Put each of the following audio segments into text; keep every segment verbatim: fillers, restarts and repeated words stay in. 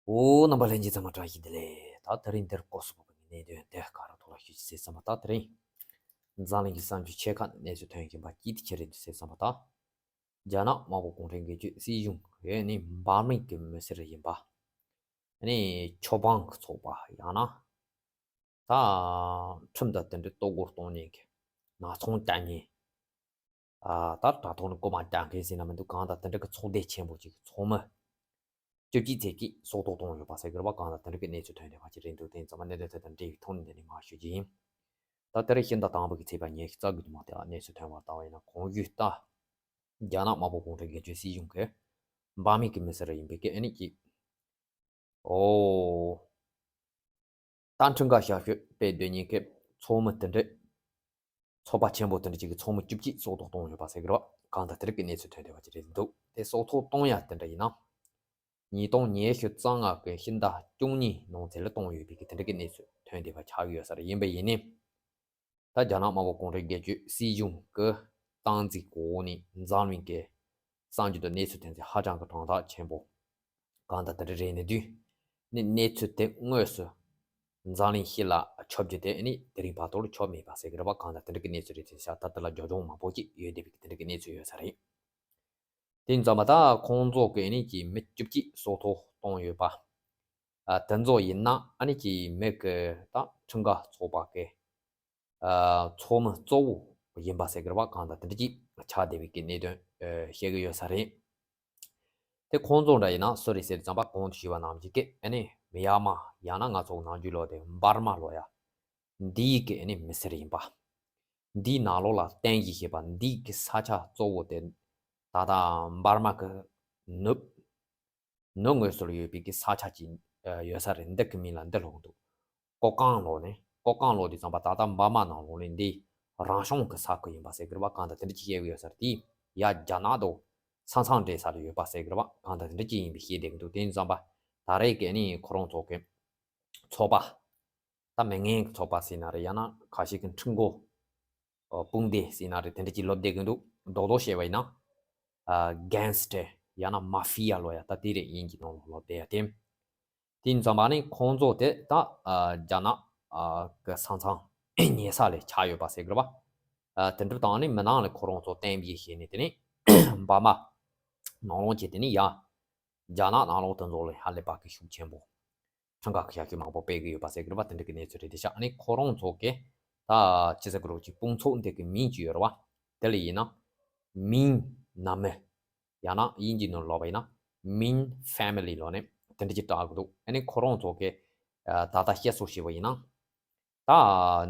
ཨོ། རྣམ་པ་ལྷན་རྒྱས་ཚང་མ་བཀྲ་ཤིས་བདེ་ལེགས། ད་དེ་རིང་འདིར་སྐོར་སུ་བབས་པའི་གནད་དོན་དེ་ག་རེ་ཐོག་ལ་ཞུ་རྒྱུ་ཟེར་བསམ་པ། ད་དེ་རིང་འཛམ་གླིང་གི་གསར་འགྱུར་ཆེ་ཁག་གནས་ཚུལ་ཐོན་བཞིན་པ་ཅིག་དེ་ཆི་རེད་འདུག་ཟེར་བསམ་པ། ད་རྒྱ་ནག་དམར་པོ་གུང་ཁྲན་སྒེར་གཅོད་སྲིད་གཞུང་གིས་ནི་འབར་མའི་གི་མི་སེར་ཡིན་པ། ནི་ཆབ་འབངས་ཀྱི་ཚོགས་པ་ཡང་ན་ད་ཁྲིམས་དང་དེ་འདྲའི་གཏོར་རྒོལ་གཏོང་མཁན་གྱི་ནག་ཚོང་བཏང་མཁན། ཨ། ད་དྲ་ཐོག་ནས་རྐུ་མ་བཏང་མཁན་ཟེར་ན་མི་འདུག་གང་ལྟར་དེ་འདྲ་གི་ཚོགས་སྡེ་ཆེན་པོ་ཅིག་ཚོགས་མི་བཅུ་གཅིག་ཙམ་གྱིས་སྲོག་ཐོག་བཏང་ཡོད་པ་ཟེར་གི་རེད་པ། གང་ལྟར་དེ་འདྲ་གི་གནས་ཚུལ་ཐོན་བསྡད་པ་ཅིག་རེད་འདུག་དེ་ཙམ་པ་གནད་དོན་དེ་དང་འབྲེལ་བའི་ཐོག་ནས་འདི་ནས་མར་ཞུ་རྒྱུ་ཡིན། ད་དེ་རིང་ཕྱི་ཟླ་དང་པོ་གི་ཚེས་པ་ཉི་ཤུ་རྩ་དགུ་ཉིན་མོ་དེ་ལ་གནས་ཚུལ་ཐོན་པར་བལྟས་པ་ཡིན་ན། གོང་ཞུས་ལྟར་རྒྱ་ནག་དམར་པོ་གུང་ཁྲན་སྒེར་གཅོད་སྲིད་གཞུང་གིས་འབར་མའི་གི་མི་སེར་ཡིན་པའི་གི་ཨ་ནི་ཅིག་ཨོ། ད་ཁྲིམས་འགལ་ཞབས་ཞུ་སྤེལ་སྡོད་མཁན་གྱི་ཚོགས་མི་དེ་འདྲས། ཚོགས་པ་ཆེན་པོ་དེ་འདྲ་ཅིག་གི་ཚོགས་མི་བཅུ་གཅིག་སྲོག་ཐོག་བཏང་ཡོད་པ་ཟེར་གི་རེད་པ། གང་ལྟར་དེ་འདྲ་གི་གནས་ཚུལ་ཐོན་བསྡད་པ་ཅིག་རེད་འདུག་དེ་སྲོག་ཐོག་གཏོང་ཡ་དེ་འདྲ་ཡིན་ན། ཉིས་སྟོང་ཉི་ཤུ་རྩ་ལྔ་གི་ཕྱི་ཟླ་བཅུ་གཉིས་ནང་ཚུད་ལ་བཏང་ཡོད་པའི་གི་དེ་འདྲ་གི་གནས་ཚུལ་ཐོན་བསྡད་པ་ཆགས་ཀྱི་ཡོད་ས་རེད། ཡིན་པ་ཡིན་ནའི། ད་རྒྱ་ནག་དམར་པོ་གུང་ཁྲན་སྒེར་གཅོད་སྲིད་གཞུང་གི་སྟངས་འཛིན་འོག་ནས་འཛམ་གླིང་གི་གསར་འགྱུར་དང་གནས་ཚུལ་ཐོན་ཚད་ཧ་ཅང་གི་གྲགས་ཐག་ཆེན་པོ་གང་ལྟར་དེ་འདྲ་རེད། ནས་དུས་ནས་གནས་ཚུལ་དེ་དངོས་སུ་འཛམ་གླིང་སྤྱི་ལ་ཁྱབ་རྒྱུ་དེ་ནི་དེ་རིང་བར་དུ་ལ་ཁྱབ་མེད་པ་ཟེར་གི་རེད་པ། གང་ལྟར་དེ་འདྲ་གི་གནས་ཚུལ་རེད། དེ་ཤ་སྟག་དེ་ལ་རྒྱབ་ལྗོངས་མང་པོ་ཅིག་ཡོད་བསྡད་པའི་དེ་འདྲ་གི་གནས་ཚུལ་ཡོད་ས་རེད། དེ་ཙམ་པ་ད་ཁོང་ཚོ་གི་ནི་ཀྱི་མི་བཅུ་གཅིག་སྲོག་ཐོག་བཏང་ཡོད་པ། ཨ། དེ་ཚོ་ཡིན་ན་ཨ་ནི་ཀྱི་མི་གི་ད་ཁྲིམས་འགལ་ཚོགས་པ་གི་ཨ། ཚོགས་མི་གཙོ་བོ་ཡིན་པ་ཟེར་གི་རེད་པ། གང་ལྟར་དེ་འདྲ་ཅིག་ཆགས་བསྡད་པའི་གི་གནད་དོན་ཨ། བཤད་གི་ཡོད་ས་རེད། དེ་ཁོང་ཚོ་འདྲ་ཡིན་ན་སུ་རེད་ཟེར་ཙམ་པ་གོང་དུ་ཞུས་པ་ནང་བཞིན་གི་ཨ་ནི་མི་ཡར་མར་ཡང་ན་ང་ཚོ་ནམ་རྒྱུན་ལོ་དེ་འབར་མ་ལོ་ཡ། འདིའི་གི་ཨ་ནི་མི་སེར་ཡིན་པ། འདིའི་ནང་ལོགས་ལ་བརྟེན་གྱི་ཞེས་པ་འདིའི་གི་ས་ཆ་གཙོ་བོ་དེ་ད་ལྟ་འབར་མ་གི་ནུབ་ནུབ་ངོས་སུ་ཡོད་པའི་གི་ས་ཆ་ཅིག་ཡོད་ས་རེད། འདི་གི་མིང་ལ་འདི་ལབ་འདུག་ཀོ་ཀང་ལོ་ནས། ཀོ་ཀང་ལོ་དེ་ཙམ་པ་ད་ལྟ་འབར་མ་ནང་ལོགས་ནས་འདི་རང་བྱུང་གི་ས་ཁུལ་ཡིན་པ་ཟེར་གི་རེད་པ། གང་ལྟར་དེ་འདྲ་ཅིག་བཤད་གི་ཡོད་ས་རེད། དེ་ཡ་རྒྱ་ནག་དང་ས་མཚམས་འདྲེས་ས་ལ་ཡོད་པ་ཟེར་གི་རེད་པ། གང་ལྟར་དེ་འདྲ་ཅིག་ཡིན་པའི་བཤད་བསྡད་གི་འདུག་དེ་ཙམ་པ་ད་རེས་ཀྱི་ནི་ཁོ་རང་ཚོ་གི་ཚོགས་པ། ད་མི་ངན་གྱི་ཚོགས་པ་ཟེར་ན་རེད། ཡང་ན་ཁ་ཤས་ཀྱི་ཁྲིམས་འགལ་དཔུང་སྡེ་ཟེར་ན་རེད། དེ་འདྲ་ཅིག་ལབ་བསྡད་གི་འདུག་རྡོག་རྡོག་བཤད་པ་ཡིན་ན། ཨ། གེང་སི་ཊར་ཡང་ན་མ་ཧྥི་ཡ་ལབ་ཡ། ད་དེ་རེད། དབྱིན་ཇིའི་ནང་ལ་ལབ་བསྡད་ཡ་དེ། དེ་ཙམ་པ་ནི་ཁོང་ཚོ་དེ་ད་ཨ། རྒྱ་ནག་ཨ། གི་ས་མཚམས་ཉེ་ས་ལ་ཆགས་ཡོད་པ་ཟེར་གི་རེད་པ། ཨ། དེ་འདྲ་དང་ནི་མི་ནང་ལ་ཁོ་རང་ཚོ་གཏན་འབེབས་བྱས་ནས་དེ་ནི་འབར་མ་ནང་ལོགས་ཀྱི་དེ་ནི་ཡ་རྒྱ་ནག་ནང་ལོགས་དེ་ཚོ་ལ་ཧ་ལས་པ་གི་ཤུགས་ཆེན་པོ། ཁྲིམས་འགལ་གྱི་བྱ་སྤྱོད་མང་པོ་སྤེལ་གྱི་ཡོད་པ་ཟེར་གྱི་རེད་པ། དེ་འདྲ་གི་གནས་ཚུལ་རེད། དེ་ཤག་ཨ་ནི་ཁོ་རང་ཚོ་གི་ད་ཅི་ཟེར་དགོས་རེད། ཅིག་དཔུང་ཚོགས་འདི་གི་མིང་ཅིག་ཡོད་རེད་པ། དེ་ལ་ཡིན་ན་མིང་ནང་མི་ཡང་ན་དབྱིན་ཇིའི་ནང་ལབ་པ་ཡིན་ན་མིང་ཕེ་མི་ལི་ལབ་ནས་དེ་འདྲ་ཅིག་བཏགས་གི་འདུག་ཨ་ནི་ཁོ་རང་ཚོ་གི་ད་ལྟ་བཤད་སྲོལ་བྱས་པ་ཡིན་ན། ད་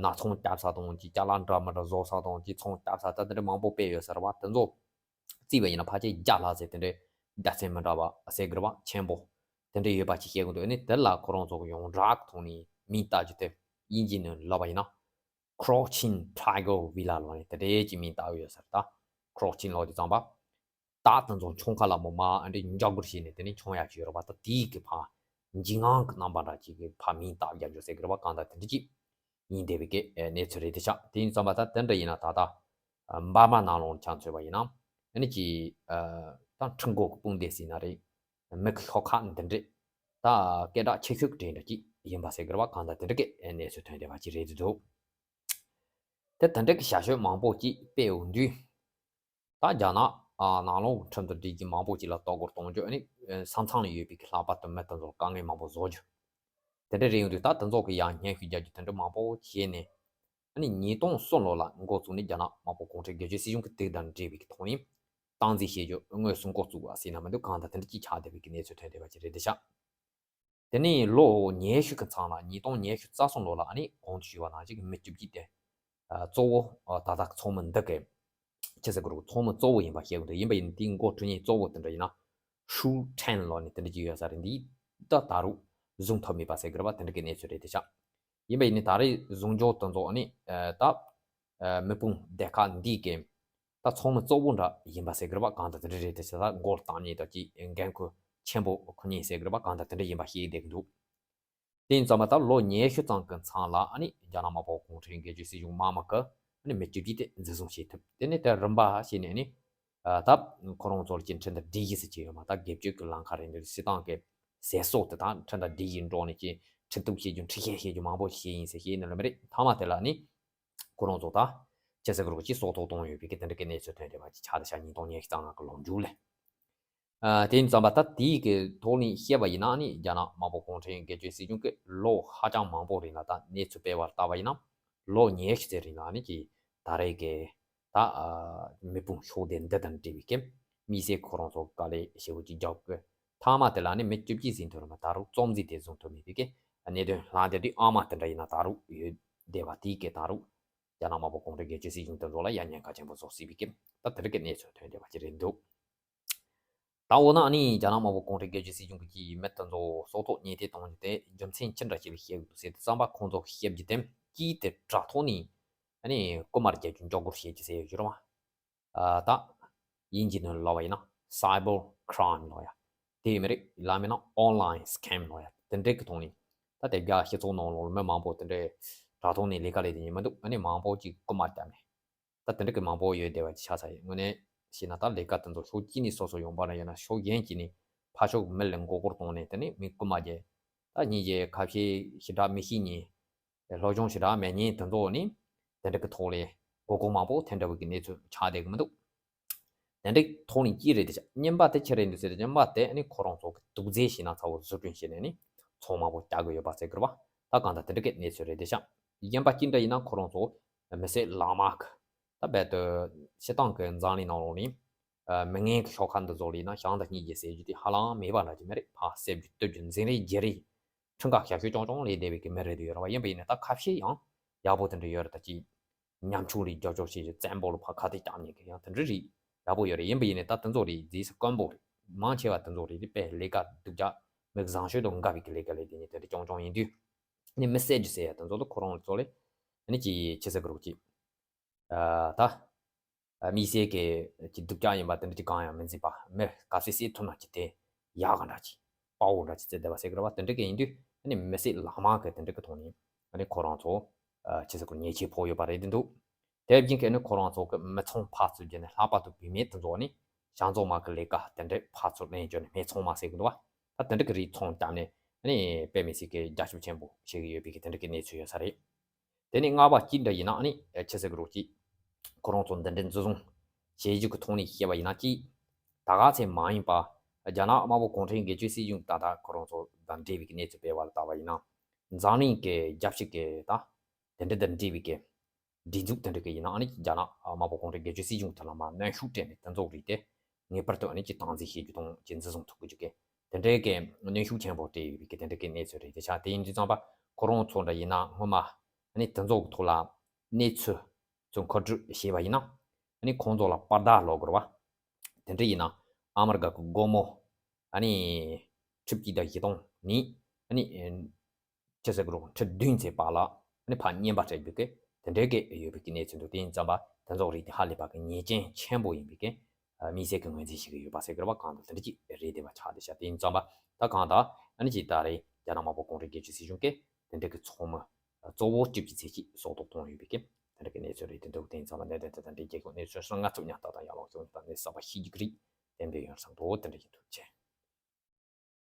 ནག་ཚོང་རྒྱབ་ས་དང་། ཅིག་ཅ་ལག་འདྲ་མི་འདྲ་བཟོ་ས་དང་། ཅིག་ཚོང་རྒྱབ་ས་ད་དེ་འདྲ་མང་པོ་སྤེལ་ཡོད་ས་རེད་པ། དེ་ཚོ་བརྩིས་པ་ཡིན་ན་ཕལ་ཆེར་བརྒྱ་ལྷག་ཙམ་དེ་འདྲའི་སྡེ་ཚན་མི་འདྲ་བ་ཟེར་དགོས་རེད་པ། ཆེན་པོ་དེ་འདྲ་ཡོད་པ་ཅིག་བཤད་གི་འདུག་ཨ་ནི་དེ་ལ་ཁོ་རང་ཚོ་གི་ཡོངས་གྲགས་ཀྱི་ཐོག་ནས་མིང་བཏགས་རྒྱུ་དེ་དབྱིན་ཇིའི་ནང་ལབ་པ་ཡིན་ན་Crouching Tiger Villa ལབ་ནས་དེ་འདྲའི་ཅིག་མིང་བཏགས་ཡོད་ས་རེད། ད་Crouching ལབ་དུས་ཙམ་པ། སྟག་དེ་ཚོ་མཆོང་ཁ་ལ་མོ་མ་ཨ་འདྲས་འཇའ་གུར་བྱས་ནས་དེ་ནས་མཆོང་ཡག་ཅིག་ཡོད་རེད་པ། ད་དེའི་གི་ཕར་འཇིགས་དངངས་ཀྱི་རྣམ་པ་འདྲ་ཅིག་གི་ཕར་མིང་བཏགས་རྒྱབ་འཇུག་ཟེར་གི་རེད་པ། གང་ལྟར་དེ་འདྲ་ཅིག་ཡིན་བསྡད་པའི་གི་གནས་ཚུལ་རེད། དེ་ཤག་དེ་ཡིན་ཙམ་པ་ད་དེ་འདྲ་ཡིན་ན་ད་ལྟ་འབར་མ་ནང་ལོགས་ཆ་མཚོན་པ་ཡིན་ན་ཨ་ནི་ཅིག་ད་ཁྲིམས་འགལ་གྱི་དཔུང་སྡེ་ཟེར་ན་རེད། མི་གི་ཤོག་ཁག་འདི་འདྲས་ད་སྐད་གྲགས་ཆེ་ཤོས་ཀྱི་གྲས་འདྲ་ཅིག་ཡིན་པ་ཟེར་གི་རེད་པ། གང་ལྟར་དེ་འདྲ་གི་གནས་ཚུལ་ཐོན་བསྡད་པ་ཅིག་རེད་འདུག་དེ་དེ་འདྲ་གི་བྱ་སྤྱོད་མང་པོ་ཅིག་སྤེལ་འོང་དུས། ད་རྒྱ་ནག་ཨ་ནང་ལོགས་ཁྲིམས་དང་འགལ་གྱི་མང་པོ་ཅིག་ལ་གཏོར་རྒོལ་གཏོང་རྒྱུ། ཨ་ནི་ས་མཚམས་ལ་ཡོད་པའི་གི་ལྷག་པར་དུ་མི་དེ་ཚོར་དཀའ་ངལ་མང་པོ་བཟོ་རྒྱུ། དེ་འདྲ་རེད་ཡོང་དུས་ད་དེ་ཚོ་གི་ཡང་སྙན་ཞུ་རྒྱག་རྒྱུ་དེ་འདྲ་མང་པོ་བྱས་ནས། ཨ་ནི་ཉིས་སྟོང་གསུམ་ལོ་ལ་འགོ་བཙུགས་ནས་རྒྱ་ནག་དམར་པོ་གུང་ཁྲན་སྒེར་གཅོད་སྲིད་གཞུང་གི་དེ་དང་འབྲེལ་བའི་གི་ཐོག་ནས་སྟངས་འཛིན་བྱེད་རྒྱུ་དངོས་སུ་འགོ་བཙུགས་པ་ཟེར་ན་མི་འདུག་གང་ལྟར་དེ་འདྲ་ཅིག་ཆགས་བསྡད་པའི་གི་གནས་ཚུལ་ཐོན་བསྡད་པ་ཅིག་རེད་དེ་ཤག་དེ་ནས་ལོ་ཉི་ཤུ་གི་མཚམས་ལ་ཉིས་སྟོང་ཉི་ཤུ་རྩ་གསུམ་ལོ་ལ་ཨ་ནི་གོང་དུ་ཞུས་པ་ནང་བཞིན་གྱི་མི་བཅུ་གཅིག་དེ་གཙོ་བོ་ད་ལྟ་ཚོགས་མི་འདི་གི་ཅི་ཟེར་དགོས་རེད། ཚོགས་མི་གཙོ་བོ་ཡིན་པ་བཤད་དགོས་འདུག་ཡིན་པ་ཡིན་དེའི་འགོ་ཁྲིད་མཁན་གཙོ་བོ་དེ་འདྲ་ཡིན་ན་ཧྲུའུ་ཁྲེན་ལབ་ནས་དེ་འདྲ་ཅིག་ཡོད་ས་རེད། འདི་ད་ད་རུང་བཟུང་ཐུབ་མེད་པ་ཟེར་དགོས་རེད་པ། དེ་འདྲ་གི་གནས་ཚུལ་རེད་དེ་ཤག་ཡིན་པ་ཡིན་ནའི་ད་རེས་བཟུང་འཇོག་དེ་ཚོ་ཨ་ནི་ད་མི་དཔུང་སྡེ་ཁག་འདི་གི་ད་ཚོགས་མི་གཙོ་བོ་འདྲ་ཡིན་པ་ཟེར་གི་རེད་པ། གང་ལྟར་དེ་འདྲ་རེད་དེ་ཤག་ད་མགོ་བཏང་མཁན་དང་ཅིག་འགན་ཁུར་ཆེན་པོ་འཁུར་མཁན་ཟེར་གི་རེད་པ། གང་ལྟར་དེ་འདྲ་ཡིན་པ་ཤེས་བསྡད་གི་འདུག་དེ་ཡིན་ཙང་མ་ད་ལོ་ཉི་ཤུ་ཙམ་གི་མཚམས་ལ་ཨ་ནི་རྒྱ་ནག་དམར་པོ་གུང་ཁྲན་སྒེར་གཅོད་སྲིད་གཞུང་དམར་དམག་གི་ཨ་ནི་མི་བཅུ་བརྒྱད་དེ་འཛིན་བཟུང་བྱས་ཐུབ། དེ་ནས་དེ་རིམ་པ་བྱས་ནས་ཨ་ནི་ད་ཁོ་རང་ཚོ་ལ་སྐྱེལ་འཕྲིན་དང་སྒྲིག་གཞི་ཟེར་གྱི་ཡོད་མ། ད་སྒེར་གཅོད་ཀྱི་ལམ་ཁ་རེད་འདུག་སྲིད་ཏང་གི་ ཟས་སོགས་དེ་དང་ཁྲིམས་དང་སྒྲིག་གཞི་འགྲོ་ནས་ཀྱི་ཁྲིམས་གཏུག་བྱེད་རྒྱུ། འཁྲུག་ཤེད་བྱེད་རྒྱུ། མང་པོ་བྱས་ཡིན་ཟེར་བཤད་ནི་ལ་མི་རེད། མཐའ་མ་དེ་ལ་ནི་ཁོ་རང་ཚོ་ད་ཆི་ཟེར་གི་རོ་ཅིག་སྲོག་ཐོག་གཏོང་ཡོད་པའི་གི་དེ་འདྲ་གི་གནས་ཚུལ་ཐོན་བསྡད་པ་ཅིག་ཆགས་བསྡད་ཤག་ཉིས་སྟོང་ཉི་ཤུ་རྩ་ལྔ་གི་ལོ་མཇུག་ལ། ཨ། དེ་ཡིན་ཙམ་པ་ད་དེའི་གི་ཐོག་ནས་བཤད་པ་ཡིན་ན་ནི་རྒྱ་ནག་དམར་པོ་གུང་ཁྲན་སྒེར་གཅོད་སྲིད་གཞུང་གིས་ལོ་ཧ་ཅང་མང་པོ་རིང་ལ་ད་གནས་ཚུལ་སྤེལ་བར་བལྟས་པ་ཡིན་ན་ལོ་ཉི་ཤུ་ཙམ་རིང་ལ་ནི་ཀྱི་ད་རེས་ཀྱི་ད་ཨ་མེ་དཔུང་ཤོག་ལྡན་འདི་དང་འབྲེལ་བའི་གི་དམིགས་བསལ་ཁོ་རང་ཚོ་དཀའ་ལས་ཞེ་པོ་ཅིག་རྒྱག་གི། མཐའ་མ་དེ་ལ་ནི་མི་བཅུ་གཅིག་ཟིན་ཐུབ་རུང་ད་རུང་རྩོམ་རྩིས་དེ་བཟུང་ཐུབ་མེད་པའི་གི་གནད་དོན་ལྷག་བསྡད་དུས། ཨ་མ་དེ་འདྲ་ཡིན་ན་ད་རུང་ཡོད་བསྡད་པ་དེའི་གི་ད་རུང་རྒྱ་ནག་དམར་པོ་གུང་ཁྲན་སྒེར་གཅོད་སྲིད་གཞུང་དེ་ཚོ་ལ་ཡ་ཉེན་ཁ་ཆེན་པོ་བཟོ་སྲིད་པའི་གི་ད་དེ་འདྲ་གི་གནས་ཚུལ་ཐོན་བསྡད་པ་ཅིག་རེད་འདུག། ད་འོ་ན་ནི་རྒྱ་ནག་དམར་པོ་གུང་ཁྲན་སྒེར་གཅོད་སྲིད་གཞུང་གིས་ཀྱིས་མི་དེ་ཚོ་སྲོག་ཐོག་ཉེས་ཐེ་གཏོང་རྒྱུ་དེ་རྒྱུ་མཚན་ཅི་འདྲ་ཞིག་ལ་བཤད་ཀྱི་འདུག་ཟེར་དུས་ཙམ་པ། ཁོང་ཚོ་བཤད་རྒྱུ་དེ་དཀྱིལ་དེ་དྲ་ཐོག་ནས་ཨ་ནི་རྐུ་མ་རྒྱག་རྒྱུ་མགྱོགས་སྒོར་བཤད་རྒྱུ་ཟེར་ཡོད་རེད་བ། ཨ། ད་དབྱིན་ཇིའི་ནང་ལབ་པ་ཡིན་ན་cyber crime ལབ་ཡ་དེ་ཡོད་མ་རེད། ལ་མིན་ན་online scam ལབ་ཡ་དེ་འདྲའི་གི་ཐོག་ནས། ད་དེ་རྒྱ་སྤྱི་ཚོགས་ནང་ལོགས་ལ་མི་མང་པོ་དེ་འདྲའི་དྲ་ཐོག་ནས་ལས་ཀ་ལས་དེ་ཉིན་མི་འདུག། ཨ་ནི་མང་པོ་ཅིག་རྐུ་མ་བརྒྱབ་ནས། ད་དེ་འདྲ་གི་མང་པོ་ཡོད་བསྡད་པ་ཅིག་ཆགས་ཚར་ཡོད། དངོས་གནས་བཤད་ན་ད་ལས་ཀ་དེ་ཚོ་ཕྱོགས་གཅིག་ནས་སོ་སོ་ཡོང་པ་ན་ཡོད་ན་ཕྱོགས་གཞན་གཅིག་ནས་ཕར་ཕྱོགས་མི་ལ་མགོ་སྐོར་གཏོང་ནས་དེ་ནས་མི་རྐུ་མ་བརྒྱབ། ད་ཉིན་རྒྱབ་ཁ་ཤས་ཞེ་དྲག་མི་ཤེས་མཁན། སློབ་སྦྱོང་ཞེ་དྲག་མེད་མཁན་དེ་ཚོ་ནི་དེ་འདྲ་གི་ཐོག་ལས་མགོ་སྐོར་མང་པོ་དེ་འདྲ་བོ་གི་གནས་ཚུལ་ཆགས་བསྡད་གི་མི་འདུག། དེ་འདྲའི་ཐོག་ནས་ཅི་རེད་དེ་ཆགས། རྙིང་པ་དེ་ཆི་རེད་འདུག་ཟེར་ན། རྙིང་པ་དེ་ནི་ཁོ་རང་ཚོ་གི་དུག་རྫས་ཞིག་ན་ཚ་བོ་བཟོ་སྐྲུན་བྱས་ནས་ནི་ཚོང་མང་པོ་རྒྱག་གི་ཡོད་པ་ཟེར་གི་རེད་བ། ད་གང་ལྟར་དེ་འདྲ་གི་གནས་ཚུལ་རེད་དེ་ཆགས། གཞན་པ་ཅི་འདྲ་ཡིན་ན་ཁོ་རང་ཚོ་མི་སེར་ལག་དམར་གི་ད་རྦད་དེ་སྤྱིར་བཏང་གི་འཛམ་གླིང་ནང་ལོགས་ནས་མི་ངན་གི་ཤོག་ཁག་འདི་ཚོ་ལ་ཡིན་ན་ཞང་དང་སྙིང་རྗེ་ཟེར་རྒྱུ་དེ་ཧ་ལམ་མེད་པ་འདྲ་ཅིག་མ་རེད། ཕར་བསད་རྒྱུ་གཏུབ་རྒྱུ་འཛིང་རེས་རྒྱག་རེས། ཁྲིམས་ཁ་ཞབས་ཞུ་རྐྱང་རྐྱང་ལས་བསྡད་པའི་གི་མི་རེད་དུ་ཡོད་རེད་བ། ཡིན་པ་ཡིན་ནའི་ད་ཁ་ཤས་ཡང་ཡག་པོ་དེ་འདྲ་ཡོད་རེད། ད་ཅིག་ཉམ་ཆུང་རེད། རྒྱབ་སྐྱོར་བྱེད་རྒྱུ་བཙན་པོ་ལ་ཕར་ཁ་གཏད་བཅག་མཁན་གི་ཡང་དེ་འདྲ་རེད། ཡག་པོ་ཡོད་རེད། ཡིན་པ་ཡིན་ནའི་ད་དེ་ཚོ་རེད་རྫིས་སུ་དཀོན་པོ་རེད། མང་ཆེ་བ་དེ་ཚོ་རེད་དེ་དཔེ་ལས་ཀ་སྡུག་ཅག་མི་བཟང་སྤྱོད་དང་འགལ་བའི་གི་ལས་ཀ་ལས་དེ་ནི་དེ་འདྲ་རྐྱང་རྐྱང་ཡིན་དུས། ནི་མི་བསད་རྒྱུ་ཟེར་ཡ་དེ་ཚོ་ད་ཁོ་རང་ཚོ་ལས་ནི་ཅིག་ཆི་ཟེར་གི་རོགས་ཅིག། ཨ། ད། ཨ། དམིགས་བསལ་གྱི་ཅིག་སྡུག་ཅག་ཡིན་པ་དེ་འདྲ་ཅིག་གང་ཡང་མི་འཛིན་པ། མི་ག་ཚོད་བསད་ཐུབ་ན་ཅིག་དེ་ཡག་ག་འདྲ་ཅིག་དཔའ་བོ་འདྲ་ཅིག་བརྩི་བསྡད་པ་ཟེར་གི་རེད་བ། དེ་འདྲ་གི་ཡིན་དུས་ཨ་ནི་མི་སེར་ལག་དམར་གི་དེ་འདྲ་གི་ཐོག་ནས་ཨ་ནི་ཁོ་རང་ཚོ་ཨ་ཆི་ཟེར་གི་ཉེས་ཆད་ཕོག་ཡོད་པ་རེད་དེ་འདུག། དེ་བཞིན་གྱི་ཨ་ནི་ཁོ་རང་ཚོ་གི་མི་ཚང་ཕར་ཚུར་བརྒྱུད་ནས་ལྷག་པར་དུ་བུད་མེད་དེ་ཚོ་ཨ་ནི་ཞང་ཚོང་མ་གི་ལས་ཀ་དེ་འདྲ་ཕར་ཚུར་ལེན་བཅུག་ནས་སྨད་འཚོང་མ་ཟེར་གི་འདུག་བ། ད་དེ་འདྲ་གི་རིགས་ཚོང་བརྒྱབ་ནས་ཨ་ནི་དཔེ་མི་སྲིད་གི་རྒྱ་ཁྱབ་ཆེན་པོ་བྱེད་ཀྱི་ཡོད་པའི་གི་དེ་འདྲ་གི་གནས་ཚུལ་ཡོད་ས་རེད། དེ་ནས་ལྔ་པ་གཅིག་འདྲ་ཡིན་ན་ཨ་ནི་ཆི་ཟེར་གི་རོགས་ཅིག། ཁོ་རང་ཚོ་འདི་འདྲའི་འཛིན་བཟུང་བྱེད་རྒྱུ་གི་ཐོག་ནས་བཤད་པ་ཡིན་ན་ཅིག། ད་ག་ཚད་མ་ཡིན་པ་རྒྱ་ནག་དམར་པོ་གུང་ཁྲན་སྒེར་གཅོད་སྲིད་གཞུང་ད་ལྟ་ཁོ་རང་ཚོ་དང་འབྲེལ་བའི་གནས་ཚུལ་སྤེལ་བ་ལ་བལྟས་པ་ཡིན་ན། འཛམ་གླིང་གི་རྒྱལ་སྤྱི་གི་ད་དེ་འདྲ་དང་འབྲེལ་བའི་གི་སྒྲིག་འཛུགས་དེ་འདྲ་གི་ཡིན་ན་ཨ་ནི་རྒྱ་ནག་དམར་པོ་གུང་ཁྲན་སྒེར་གཅོད་སྲིད་གཞུང་དེ་ལ་མར་གནོན་ཤུགས་སྤྲད་ནས་དེ་ཚོ་རིགས་དེ་ངེས་པར་དུ་ཨ་ནི་ཅིག་སྟངས་འཛིན་བྱེད་རྒྱུ་དང་ཅིག་འཛིན་བཟུང་ཐུབ་དགོས་རྒྱུ་གི་དེ་འདྲའི་གི་གནོན་ཤུགས་ཆེན་པོ་སྤྲད་ཡོད་པའི་གི་དེ་འདྲ་གི་གནས་ཚུལ་རེད་དེ་ཆགས། དེ་ཡིན་དུས་ཙམ་པ་ཁོ་རང་ཚོ་འདྲ་ཡིན་ན་སྔོན་མ་ཨ་ནི་དེ་ཚོ་གི་ཐོག་ལ་གནས་ཚུལ་ཚོ་མཁོ་སྤྲོད་བྱས་པ་ཡིན་ན། ཨ་ནི་ཁོང་ཚོ་ལ་པར་རྟགས་སློག་དགོས་རེད་བ། དེ་འདྲ་ཡིན་ན་ཨ་མི་རི་ཀ་གི་སྒོར་མོ་ཨ་ནི་ཁྲི་གཅིག་དང་བཞི་སྟོང་ནས་ཨ་ནི་ཆི་ཟེར་གི་རོ་ཁྲི་བདུན་ཚེ་བར་ལ་ཨ་ནི་ཕར་རྔན་པ་སྤྲད་དགོས་གི་དེ་འདྲའི་གི་ཡོད་པའི་གི་གནས་ཚུལ་འདུག། དེ་ཡིན་ཙམ་པ་དེ་ཚོ་རིགས་དེ་ཧ་ལས་པ་གི་ཉེས་ཅན་ཆེན་པོ་ཡིན་པའི་གི་དམིགས་བསལ་གི་ངོས་འཛིན་བྱེད་ཀྱི་ཡོད་པ་ཟེར་གི་རེད་བ། གང་ལྟར་དེ་འདྲ་ཅིག་རེད་བསྡད་པ་ཆགས་བསྡད་ཤག། དེ་ཡིན་ཙམ་པ་ད་གང་ལྟར་ཨ་ནི་ཅིག་ད་རེས་རྒྱ་ནག་དམར་པོ་གུང་ཁྲན་སྒེར་གཅོད་སྲིད་གཞུང་གིས་དེ་འདྲ་གི་ཚོགས་མི་གཙོ་བོ་བཅུ་བཞི་ཚེ་གཅིག་སྲོག་ཐོག་གཏོང་ཡོད་པའི་གི་དེ་འདྲ་གི་གནས་ཚུལ་རེད་དེ་འདུག། དེ་ཡིན་ཙམ་པ་ནས་དེ་ད་ལྟ་འདི་རྒྱལ་ཁབ་གནས་ཚུལ་སོང་ང་ཚུགས་ཉག་ཏག་ཏག་ཡར་ལངས་བྱུང་ད་ནས་གསར་པ་ཤེས་རྒྱུ་གི་རིགས་གཏན་འབེབས་ཡོང་སང་དོ་དེ་འདྲ་ཡིན་འདུག་ཅེས།